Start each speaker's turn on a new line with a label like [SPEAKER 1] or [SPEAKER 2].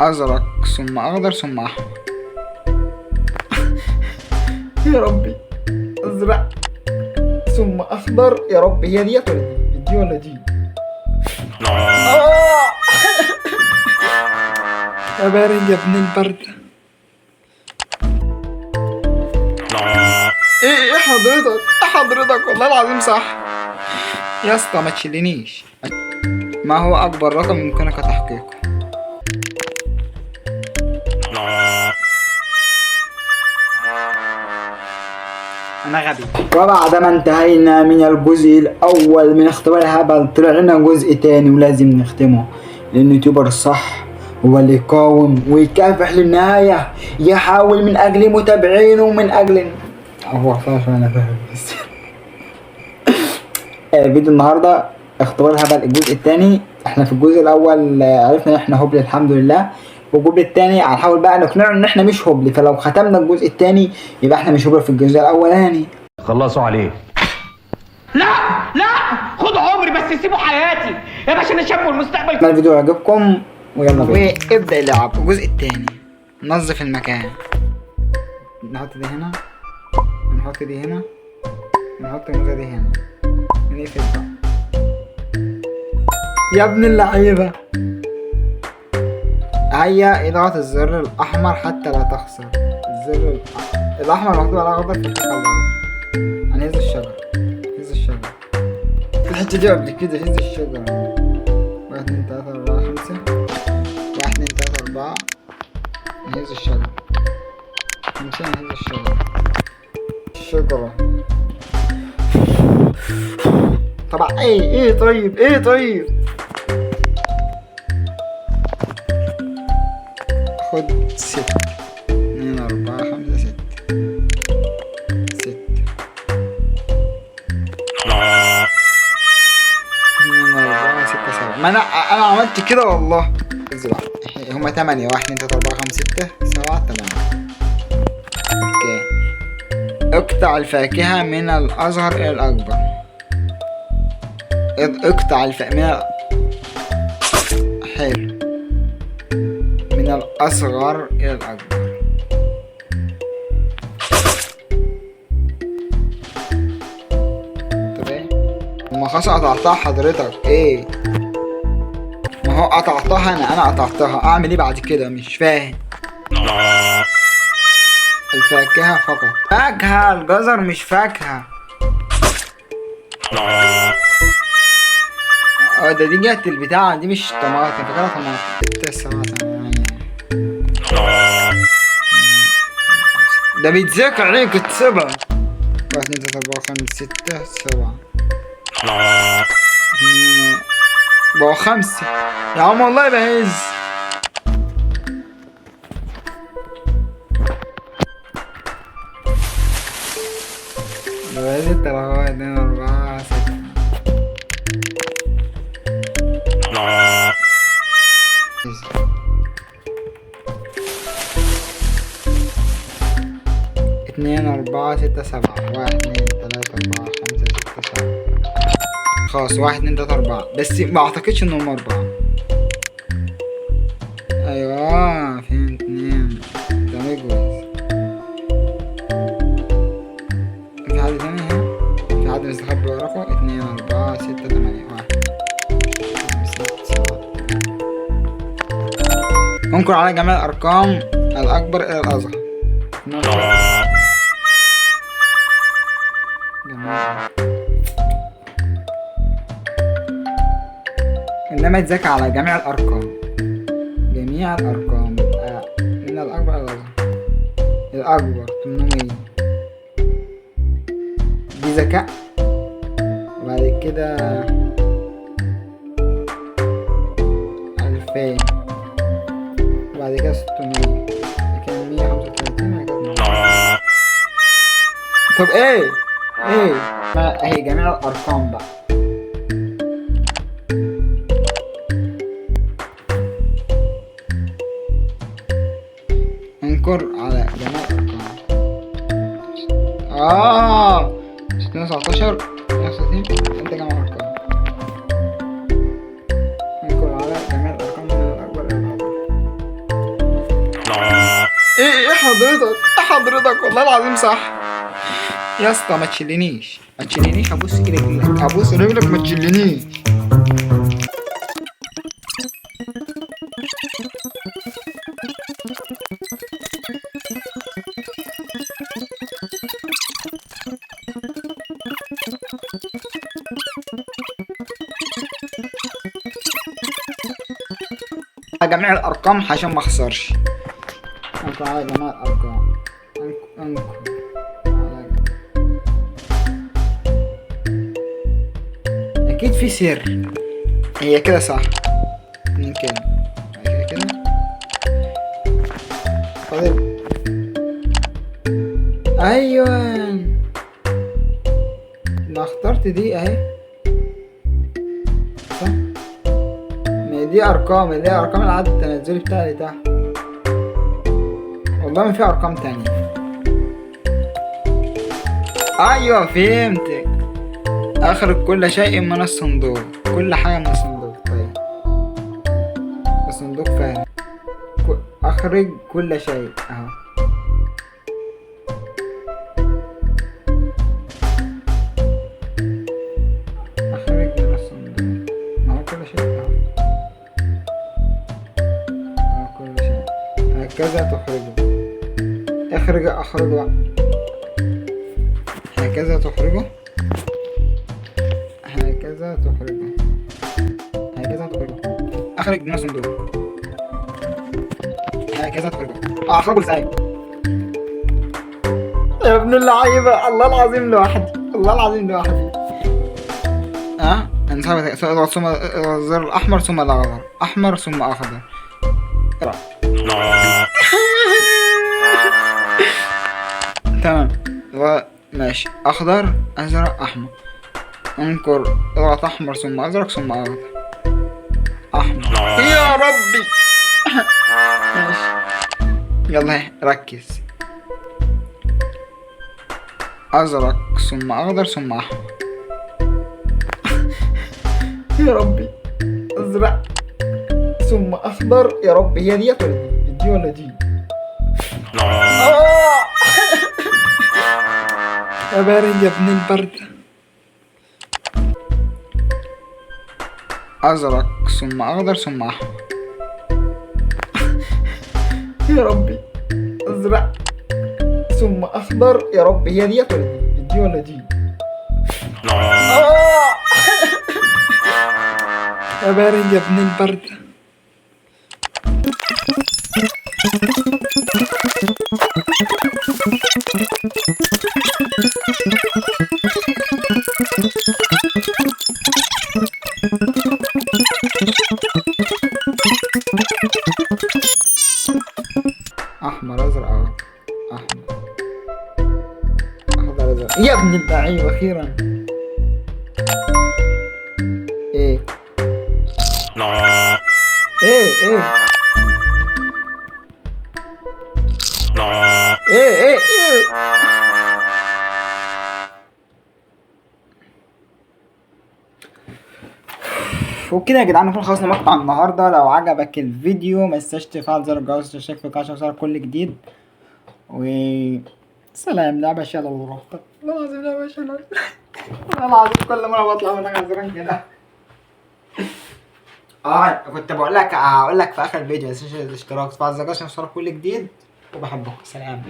[SPEAKER 1] ازرق ثم اخضر ثم احمر. يا ربي، ازرق ثم اخضر. يا رب هي ديت ولا دي؟ دي ولا دي؟ آه! يا بارد يا ابن البرد. ايه حضرتك؟ ايه حضرتك؟ والله العظيم صح يا اسطى، ما تشيلنيش. ما هو اكبر رقم يمكنك تحقيقه؟ انا غبي. وبعدما انتهينا من الجزء الاول من اختبار الهبل، طلع لنا جزء تاني ولازم نختمه، لان ال YouTuber الصح هو اللي يقاوم ويكافح للنهاية، يحاول من اجل متابعينه ومن اجل هو عشان انا فاهم بس. فيديو النهارده اختبار الهبل الجزء الثاني. احنا في الجزء الاول عرفنا ان احنا هبل الحمد لله، والجزء الثاني هنحاول بقى نقنعه ان احنا مش هبل، فلو ختمنا الجزء الثاني يبقى احنا مش هبل في الجزء الاولاني.
[SPEAKER 2] خلصوا عليه.
[SPEAKER 3] لا لا، خدوا عمري بس سيبوا حياتي يا باشا، انا شاب والمستقبل.
[SPEAKER 1] اتمنى الفيديو يعجبكم ويلا بينا وابدا اللعب. الجزء الثاني، نظف المكان. نحط دي هنا، نحط دي هنا، نحط الموزة دي هنا، نقفل بقى. يا ابن اللعيبة. هيا اضغط الزر الأحمر حتى لا تخسر. الزر الأحمر مكتوب على أخضر في الأخضر. هنهز الشجرة، هز الشجرة. الحتة دي قبل كده. هز الشجرة. 1 2 3 4 5، 1 2 3 4. نهز الشجرة. 5، نهز الشجرة. الشجرة طبعا. ايه ايه طيب، ايه طيب. خد 6، 2 4 5 6، 6 2 4 6 7. ما انا عملت كده والله. ازرع. هما 8. 1 2 3 4 5 6 7 8. okay. اقطع الفاكهة من الأصغر إلى الأكبر. اقطع الفاكهة من حلو، من الأصغر إلى الأكبر. طب إيه؟ ما خلاص قطعتها حضرتك. إيه؟ ما هو قطعتها أنا قطعتها، أعمل إيه بعد كده؟ مش فاهم. الفاكهة فقط. فاكهة الجزر مش فاكهة. ده دي جت البتاعة دي مش طماطم، فاكرها طماطم. 6 7 8. ده بيتذاكر عليك 7. 1 2 3 4 5 6 7 2 4 5. يا عم والله بهز. بهز 3 2 4 6. 2 4 6 7. 1 2 3 4 5 6 7. خلاص 1 2 3 4، بس ما اعتقدش انهم 4. ايوه فين 2؟ ده مجوز. في حد تاني هنا؟ في حد مستخبي وراكم؟ 2 4 6 8. 1 5 6 7. انقر على جميع الأرقام الأكبر إلى الأصغر. إنما يتذاكى على جميع الأرقام. جميع الأرقام يبقى من الأكبر إلى الأصغر. الأكبر 800، دي ذكاء. وبعد كده 2000، وبعد كده 600، بعد كده 135، بعد كده 800. طب ايه؟ ايه؟ ما اهي جميع الأرقام بقى. انقر على جميع الأرقام. 619، 130. انت جمع الأرقام. انقر على جميع الأرقام من الأكبر إلى الأصغر. ايه حضرتك؟ ايه حضرتك؟ والله العظيم صح يا اسطى. ما تشلنيش ما تشلنيش، ابوس رجلك ابوس رجلك، ما تشلنيش. جميع الارقام عشان ما اخسرش. انكر على جميع الارقام. انكر على، اكيد في سر. هي كده صح؟ اتنين كده، بعد كده كده. طيب ايوه ما اخترت دي اهي صح. ما دي ارقام اللي هي ارقام العدد التنازلي بتاع اللي تحت. والله ما في ارقام تانية. ايوه فهمتك. اخرج كل شيء من الصندوق، كل حاجة من الصندوق. طيب الصندوق فارغ. اخرج كل شيء اهو. اخرج من الصندوق، ما هو كل شيء اهو، اهو كل شيء. هكذا تخرجه. اخرج اخرجه هكذا تخرجه، هكذا تخرجه، هكذا تخرجه. اخرج من الصندوق، هكذا تخرجه. اخرجه ازاي يا ابن اللعيبه؟ الله العظيم لوحدي، الله العظيم لوحدي. انسحب، اضغط ثم الزر الاحمر ثم الاخضر، احمر ثم اخضر. اقرا. تمام ماشي. اخضر ازرق احمر. انكر، اضغط احمر ثم ازرق ثم اخضر. احمر يا ربي. ماشي يلا ركز. ازرق ثم اخضر ثم احمر. يا ربي ازرق ثم اخضر. يا ربي هي ديت ولا دي؟ دي ولا دي؟ يا بارد يا ابن البرد. ازرق ثم اخضر ثم احمر. يا ربي ازرق ثم اخضر. يا ربي هي ديت ولا دي؟ دي ولا دي؟ يا بارد يا ابن البرد. احمر ازرق اخضر، احمر اخضر ازرق. يا ابن اللعيبه اخيرا. ايه ايه ايه ايه ايه ايه. وبكده يا جدعان نكون خلصنا مقطع النهارده. لو عجبك الفيديو ما تنساش تفعل زر الجرس وتشترك في القناه عشان يوصلك كل جديد. و سلام. لعبه شلل ورهطة، والله العظيم لعبه شلل، والله العظيم كل مره بطلع من غزران كده. كنت بقول لك، هقول لك في اخر الفيديو ما تنساش الاشتراك وتفعل زر الجرس عشان يوصلك كل جديد. وبحبكم. سلام.